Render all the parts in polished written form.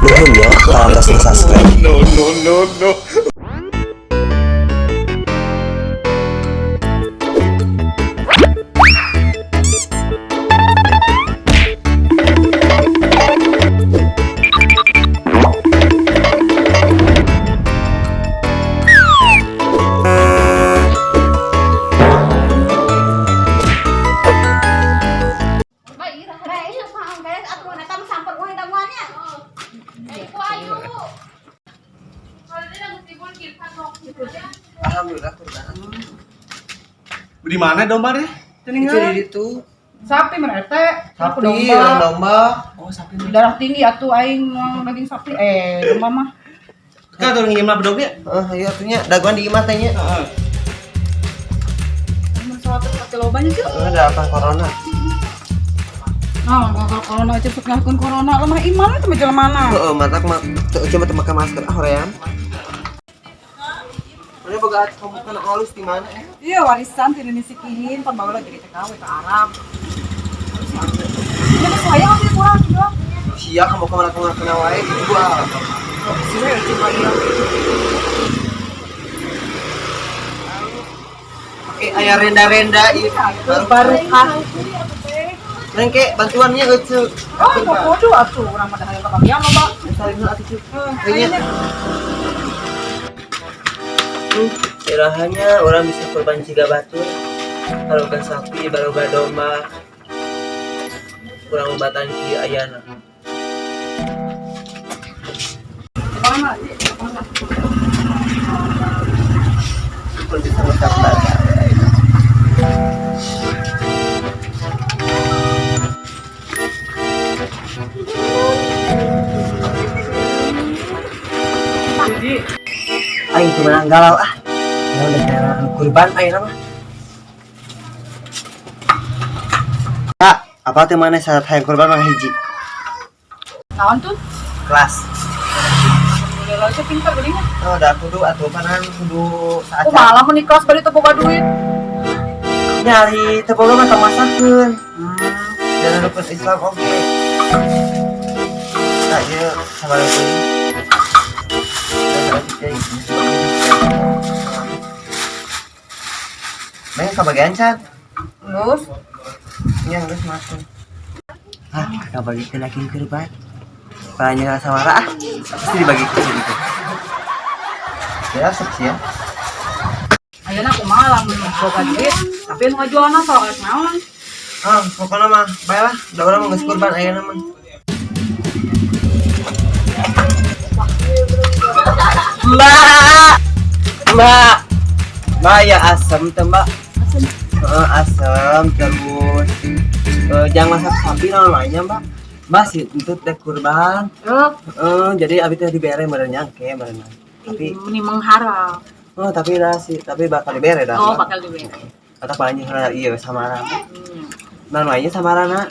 Nuhun ya parantos subscribe. No, no, no, no. Alhamdulillah kurban. Di mana domba deh? Itu di situ. Sapi mah RT, Sapi, domba. orang domba. Oh, sapi. Darah tinggi atuh aing mau daging sapi domba mah. Kan tuh ngirim lah bedognya. Heeh, ayo atunya daguan di imah teh nya. Heeh. Mun salat pake lobanya sih. Heeh, da apa corona. Nah, kalau corona aja sok ngelakuin corona lemah iman itu mah jelema. Heeh, matak mah cuma teu make masker ah hoream. Mana boga kamu kana halus di mana? Iya warisan ti Indonesia kihin pan baheula jadi TKW ke Arab. Ini geus hayang atuh kurang jual. Sia kamu kemana kemana kena wae dijual. Si we coba ieu. Oke, aya renda-renda ieu. Barokah. Neng ke bantuannya euceu. Oh, kok kudu atuh urang mah hayang kabagian loba. Saling heula atuh. Heuh, Kayaknya. Kirahanya orang bisa kurban jiga batur. Baroga sapi, baroga domba. Kurang obatan kieu ayana. Syukur bisa masak batal. Aing cuma galau ah. Ya udah cara kurban aing mah. Kak, apa teh mana syarat hayang kurban mah hiji? Naon tuh? Kelas. Alhamdulillah itu pintar belinya. Oh, udah kudu atuh panan kudu saat Aku malah mau nikah bari teu boga duit. Nyari teu boga mah tong masakeun. Dan rukun Islam oke. Nah, ieu sabaraha teuing. Neng kabagian can? Geus. Nya geus masuk. Ah, kabagi daging kurban. Palanya samara ah. Pasti dibagi ke sini tuh. Ya, resep sih ya. Ayeuna kumaha lamun boga duit, tapi nu ngajualna sok rek naon? Ah, pokoknya mah bae lah. Da urang mah geus kurban ayeuna mah. Mbak. Mbak. Mbak ya asem teh, Mbak. Asem. Heeh, asem terus jangan masak sapi naon lainnya, Mbak. Mbak sih itu teh kurban. Heeh, Heeh, jadi abi teh dibere meureun nyangke meureun. Tapi ini mengharap. oh, tapi dah sih, tapi bakal dibere dah. Oh, Mbak. bakal dibere. Atau paling heula iya samara. Naon lainnya samarana?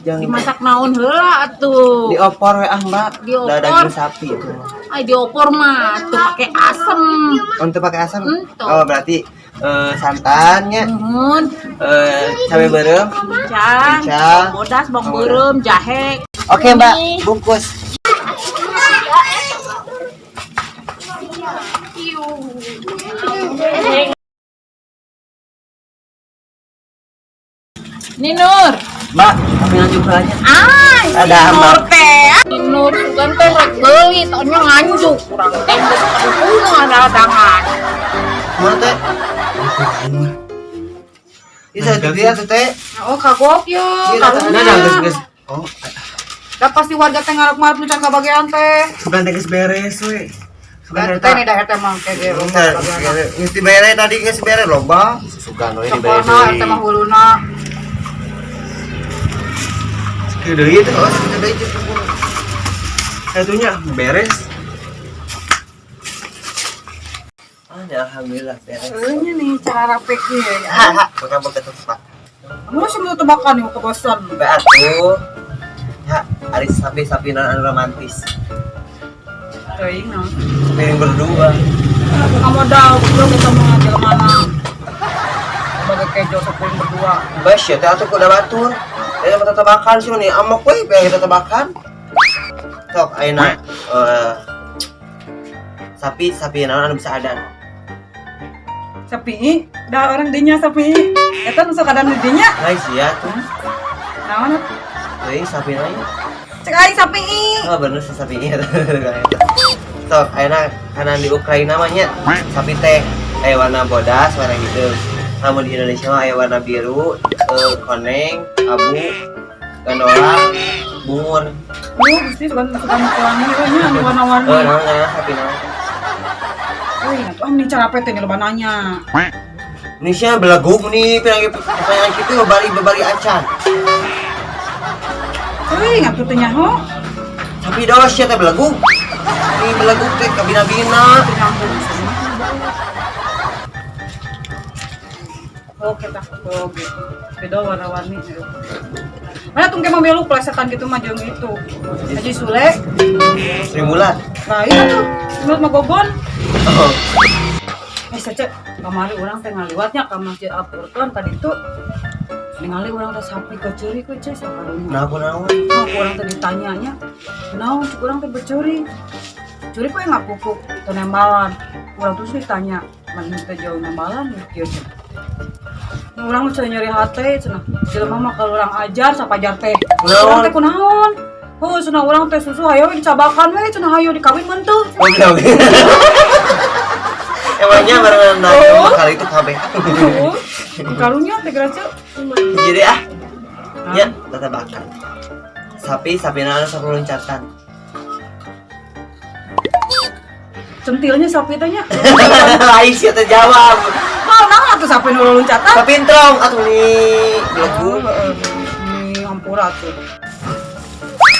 Jangan Dimasak naon heula atuh. diopor we ah, Mbak. Diopor? Da daging sapi itu. Ay diopor mah tuh pakai asem. Untuk pakai asam? Untuk. Oh, berarti santannya, Nuhun, cabai beureum. cincang, Cincang. bodas, bawang beureum, jahe. Oke, Mbak, bungkus. Ini Nur. Mbak, tapi lanjut hulanya. Ah, si Ada, Nur Mbak. teh. Si Nur kan teh rek beuli, taunya nganjuk. Kurang teh geus kadukungan dagangan. Mana teh? Iya, saya dia tuh teh. Oh, kagok yo, Iya, karunya. Nah, geus geus. Oh, Da pasti warga teh ngarep-ngarep nu can kabagian teh. Sugan teh geus beres we. Sugan Teh nih da eta mah kayak ge. bentar. Geus dibere tadi geus dibere loba. Sugan we dibere Sokona eta mah huluna. Sakieu deui teh. Oh, segitu deui cukup. Satunya beres. Ah, ya, alhamdulillah beres. Ini nih cara rapeknya ya. Haha, bukan bukan tempat. Kamu sih mau tebakan nih kebosan. Mbak atuh. Ya, ari sapi-sapi anu romantis. Teuing naon. Piring berdua. Aku nggak modal, goblok kita mau ngambil mana. Sebagai kejo sepuluh berdua. Bas ya, teh atuh kuda batur. Ya mah tebakan sih nih, amok we pengen kita tebakan. Sok ayeuna sapi sapi naon anu bisa adan? Sapi, dah orang dinya sapi. Eta nu sok adan di dinya. Lain sia tuh. Naon atuh? Euy, sapi naon? Cek aing sapi. Oh, bener sih sapi ini. Sok ayeuna kana di Ukraina mah nya sapi teh aya warna bodas, warna gitu. Namun di Indonesia mah aya warna biru, koneng, abu, gandola, bungur. Oh, Gusti suka suka pelangi we nya anu warna-warni. Oh, naon naon sapi naon? Euy, atuh ah nih cara teh loba nanya. Indonesia beleguk nih, pirang pertanyaan kitu bebari bebari acan. Euy, ngatuh teh nyaho. Sapi dos sia teh beleguk. Nih beleguk teh kabina-bina. Teu nyambung. Oh, kita oh gitu. Beda warna-warni. Mana tuh mau melu plesetan gitu mah jeung itu. Haji Sule. Sri Mulat. Nah, iya tuh. Menurut mah gogon. Oh. Eh, sece, kamari urang teh ngaliwatnya ka Masjid Al-Furqan tadi tuh. Ningali urang teh sapi kecuri ku ceu sakarunya. Nah, aku naon? Nah, ku urang teh ditanyanya, naon cuk urang teh becuri. Curi kok nggak pupuk teu nembalan. Urang terus ditanya, mana teh jauh nembalan kieu cenah. Nu urang mah nyeri hate cenah. Jelema mah kalau urang ajar sapajar teh. Kunaon? Urang teh kunaon? Oh, cenah urang teh susu hayo we dicabakan we cenah hayo dikawin mentu. Oh, bilang. Emangnya barengan nanya Oh. kali itu kabeh. Oh, karunya teh geura ceu. Jadi ah. Ya, tebakan. Sapi sapi naon sok loncatan. Centilnya sapi teh nya. Lain sih teh jawab. Mau naon atuh sapi nu loncatan? Sapi entrong atuh nih beleguk. Nih hampura tuh.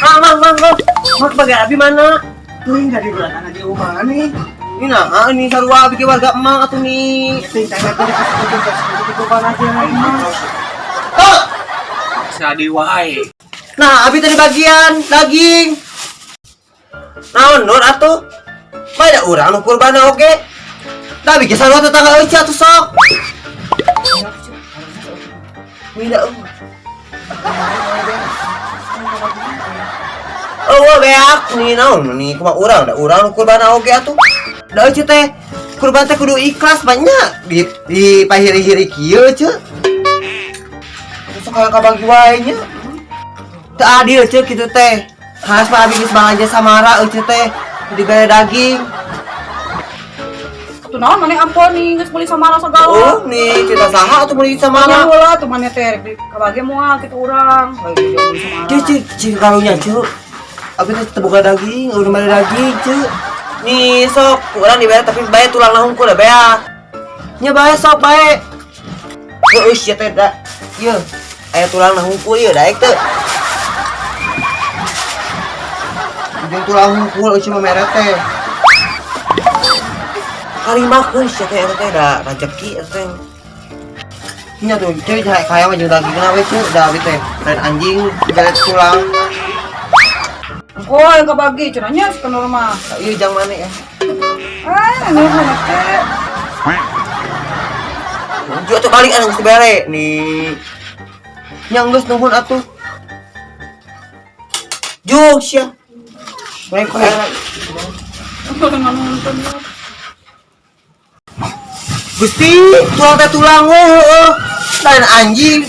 Mang mang mang mang. Mang bagian abi mana? Tuh dari belakang aja rumah nih. Ini nah, ini sarua abi ke warga emang atuh nih. Ting tanya tuh dikasih kurban aja emang. Tuh. Sadi wae. Nah, abi tadi bagian daging. Naon nur atuh? Banyak urang nu kurban oge. Da abi ge sarua tetangga euy atuh sok. Mina euy. Oh, beak nih naon nih kumaha urang da urang nu kurban oge atuh. Da euy teh kurban teh kudu ikhlas banyak di pahiri-hiri kieu ceu. Sok hayang kabagi wae nya. Teu adil ceu kitu teh. Khas mah abi geus balanja samara euy teh dibere daging. Atuh naon maneh ampun nih geus meuli samara segala. Oh, nih cerita saha atuh meuli Samara samara. heula tuh maneh teh rek di kabage moal kitu urang. Bae jauh meuli samara. Ceu ceu ceu karunya ceu. Abi teh teu boga daging, udah mere daging ceu. Nih sok urang dibere tapi bae tulang hungkul da beak. Nya bae sok bae. Heueuh sia teh da. Ieu aya tulang hungkul ieu daek teu. Jeung tulang hungkul euy mah mere teh. Karimakeun sia teh eta teh da rejeki eta teh. Nya tuh ceu kaya mah jeung dagingna we ceu da abi teh. Lain anjing bere tulang. Oh, yang kabagi cenah nya si kenur mah. Ieu jang mana ya? Ah, ini mah teh. Ju atuh balik anu geus dibere nih. Nya geus nuhun atuh. Juk sia. Mereka Nonton ya. Gusti, tulang teh tulang we heueuh. Lain anjing.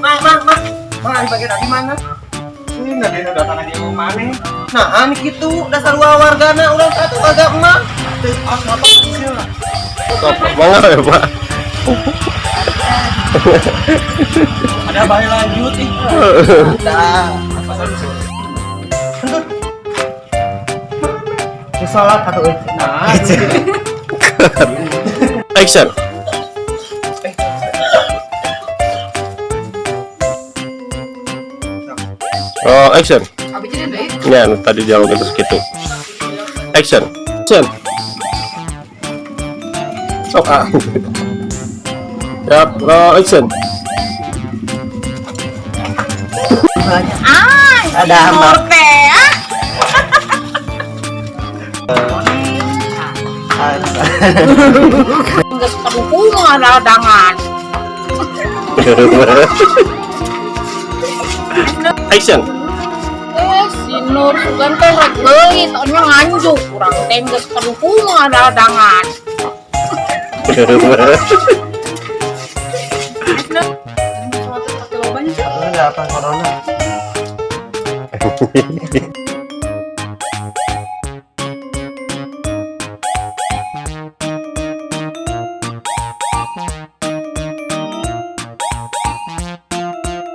Mang, mang, mang. Mang, ari bagian abi mana? Ini nggak ada datang aja rumah nih. Nah, anu kitu dasar wargana urang atuh warga emang. Apa sih lah? Top banget ya Pak. Ada bayi lanjut ih. Dah. Salat atau euy. Nah, Action. Oh, action. Abi jadi deui. Ya, nu tadi dialog terus gitu. Action. Action. Sok ah. Yap, oh, action. heula nya. Ah, Ada si Nur hamba. teh ah. Ah, Geus kadukungan dadangan. Action. Eh, si Nur sugan teh rek meuli, tanya nganjuk. Urang teh geus kadukungan dadangan. Pakai lobanya sih. Udah apa corona?